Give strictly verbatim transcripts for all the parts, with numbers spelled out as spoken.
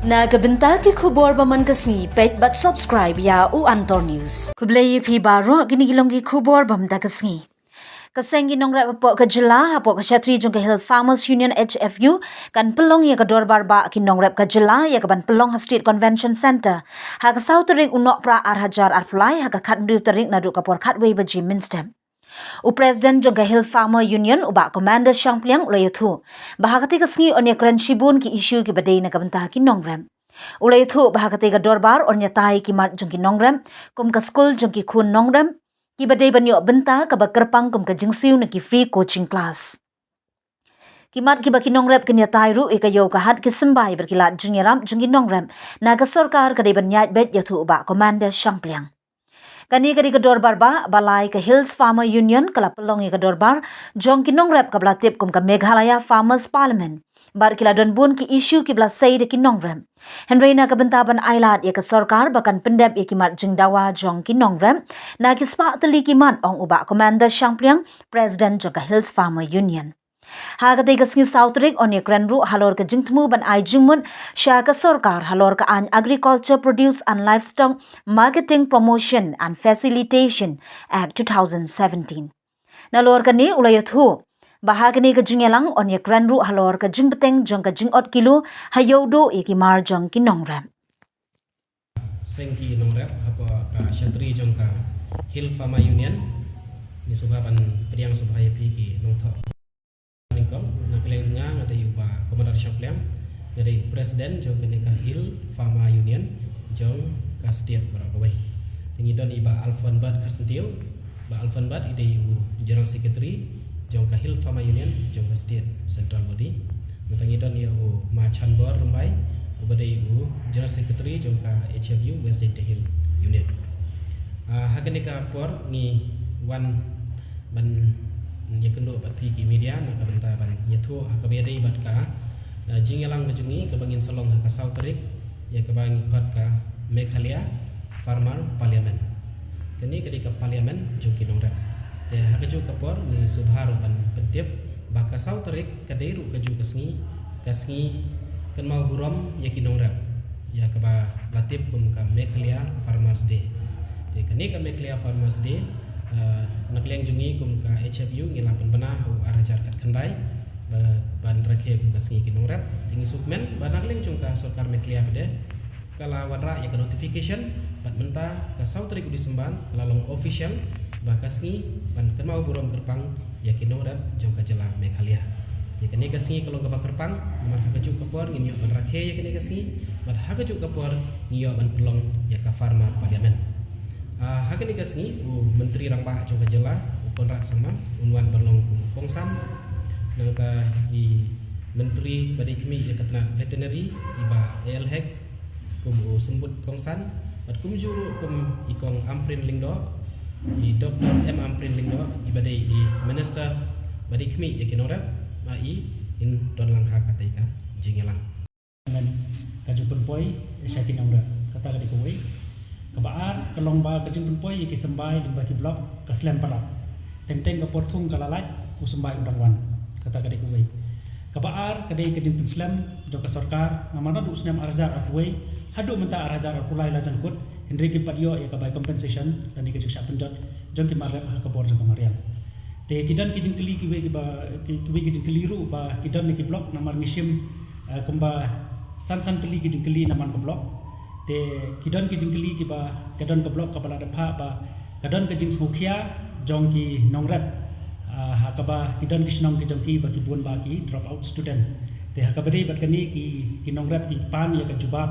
Na ka bynta ki khubor ba man ka sngi, peit bad subscribe ïa u Antor News. Khublei ïa phi baroh, kine ki long ki khubor ba man ka sngi. Ka seng ki nongrep hapoh ka jylla, hapoh ka shatri jong ka Hill Farmers Union, H F U, kan pynlong ïa ka dorbar bah ki nongrep ka jylla, ïa kaban pynlong ha State Convention Centre ha ka saw tarik u Nohprah ar hajar arphew lai, ha ka khathynriew tarik naduh ka por khatwei baje mynstep. U President jong ka Hill Farmer Union, u Bah Commander Shangpliang, u la ïathuh ba ha katei ka sngi yn ïakren shibun ki issue kiba dei na ka bynta ki nongrep. U la ïathuh ba ha katei ka dorbar yn ïatai ki mat jong ki nongrep, kum ka skul jong ki khun nongrep, kiba dei ban ïoh bynta kaba kyrpang kum ka jingsiew na ki free coaching class. Ki mat kiba ki nongrep kin ïatai ruh ïa ka ïew ka hat, ki symbai bad ki lad jingïarap jong ki nongrep na ka sorkar ka dei ban ïaid beit, ïathuh u Bah Commander Shangpliang. Kane ka dei ka dorbar bah ba lai ka Hills Farmer Union ka la pynlong ïa ka dorbar jong ki nongrep kaba la tip kum ka Meghalaya Farmers Parliament. Bad ki la don bun ki issue kiba la sei da ki nongrep. Hynrei na ka bynta ban ailad ïa ka sorkar ba kan pyndep ïa ki mat jingdawa jong ki nongrep na ki spah tylli ki mat, ong u Bah Commander Shangpliang, President jong ka Hills Farmer Union. Ha katei ka sngi saw tarik yn ïakren ruh halor ka jingthmu ban ai jingmut sha ka sorkar halor ka aiñ Agriculture Produce and Livestock Marketing Promotion and Facilitation Act two thousand seventeen. Nalor kane u la ïathuh ba ha kane ka jingïalang yn ïakren ruh halor ka jingbteng jong ka jingot kilo ha ïewduh ïa ki mar jong ki nongrep. Seng ki nongrep hapoh ka shatri jong ka Hill Farmer Union, ngi sngewbha ban pdiang sngewbha ïa phi ki nongthoh nyngkong. Na ka liang nga, nga dei u Bah Commander Shangpliang, nga dei President jong kane ka Hill Farmer Union jong ka state baroh kawei. Te ngi don i Bah Alphonbert Kharsyntiew, Bah Alphonbert i dei u General Secretary jong ka Hill Farmer Union jong ka state central body. Nangta ngi don ïa u Ma Chanbor Rymbai, uba dei u General Secretary jong ka H F U West Jaintia Hills Unit. Ah, ha kane ka por ngi wan ban ïakynduh bad phi ki media na ka bynta ban ïathuh ha kaba ïadei bad ka, eh, jingïalang ka jong ngi kaba ngin sa long ha ka saw tarik, ïa kaba ngi khot ka Meghalaya Farmer Parliament. Kane ka dei ka parliament jong ki nongrep. Te ha kajuh ka por ngi sngewbha ruh ban pyntip ba ka saw tarik ka dei ruh kajuh ka sngi, ka sngi kynmaw burom ïa ki nongrep, ïa kaba la tip kum ka Meghalaya Farmers Day. Te kane ka Meghalaya Farmers Day, eh, na ka liang jong ngi kum ka H F U ngi la pynbna ha u ar hajar khatkhyndai ba, ban rakhe kum ka sngi ki nongrep. Te ngi sngewkmen ba na ka liang jong ka sorkar Meghalaya pat de ka la wanrah ïa ka notification, bad mynta ka saw tarik u December ka la long official ba ka sngi ban kynmaw burom kyrpang ïa ki nongrep jong ka jylla Meghalaya. Te kane ka sngi ka long kaba kyrpang namar ha kajuh ka por ngin ïoh ban rakhe ïa kane ka sngi, bad ha kajuh ka por ngi ïoh ban pynlong ïa ka Farmer Parliament. Ah, ha kane ka sngi u Myntri Rangbah jong ka jylla, u Conrad Sangma, un wan ban long kum u kongsan. Nangta i Myntri ba dei khmih ïa ka tnat Veterinary, i Bah A L Hek, kum u symbud kongsan, bad kumjuh ruh kum i Kong Ampareen Lyngdoh, i Doktor M Ampareen Lyngdoh, iba dei i Minister ba dei khmih ïa ki nongrep, ba i in don lang ha katei ka jingïalang. Amen. Ka jingpynpoi sha ki nongrep, kata ka dei kawei. Kaba ar ka long ba ka jingpynpoi ïa ki symbai lyngba ki block ka slem palat. Teng teng ka por thung ka la lait, u symbai u dang wan. Kata ka dei kawei. Kaba ar ka dei ka jingpynslem jong ka sorkar, namar naduh u snem ar hajar arphew wei haduh mynta ar hajar arphew lai la jan kut, hynrei kim pat ïoh ïa ka bai compensation lane ka jingshah pynjot jong ki mar rep ha ka bor jong ka mariang. Te ki don ki jingkylli kiwei kiba, ki, kiwei ki jingkylli ruh ba ki don na ki block, namar ngi shim, eh, kumba san san tylli ki jingkylli na man ka block. Te ki don ki jingkylli kiba, ka don ka block kaba la da phah ba ka don ka jingsngewkhia jong ki nongrep, ah, ha kaba ki don ki shnong ki jong ki ba ki bun ba ki drop out student. Te ha kaba dei bad kane ki, ki nongrep ki pan ïa ka jubab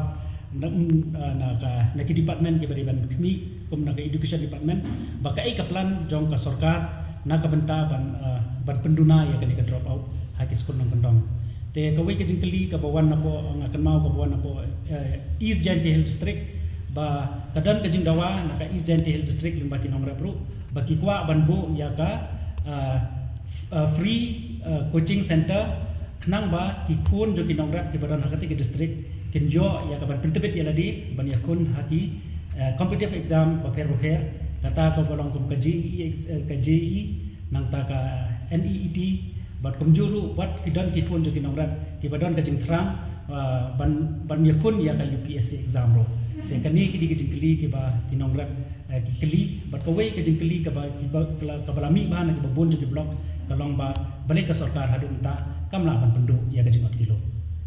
na, mm, ah, na ka, na ki department kiba dei ban khmih, kum na ka education department, ba kaei ka plan jong ka sorkar na ka bynta ban, ah, ban pynduna ïa kane ka drop out ha ki skul nongkyndong. Te kawei ka jingkylli kaba wan napoh, nga kynmaw kaba wan napoh, eh, East Jaintia Hills District, ba ka don ka jingdawa na ka East Jaintia Hills District lyngba ki nongrep ruh ba ki kwah ban buh ïa ka, ah, f-, ah, free, ah, coaching center, khnang ba ki khun jong ki nongrep kiba don ha katei ka district kin ïoh ïa ka ban pyntbit ïa lade ban ïakhun ha ki, eh, competitive exam bapher bapher, kata kaba long kum ka J E E ex-, eh, ka J E E, nangta ka N E E T, bad kumjuh ruh bad ki don ki khun jong ki nongrep kiba don ka jingthrang ban ban ïakhun ïa ka U P S C exam ruh. Te kane ki dei ki jingkylli kiba ki nongrep ki kylli. Bad kawei ka jingkylli kaba kiba kaba la mih bha na kiba bun jong ki block ka long ba balei ka sorkar haduh mynta kam lah ban pynduh ïa ka jingot kilo.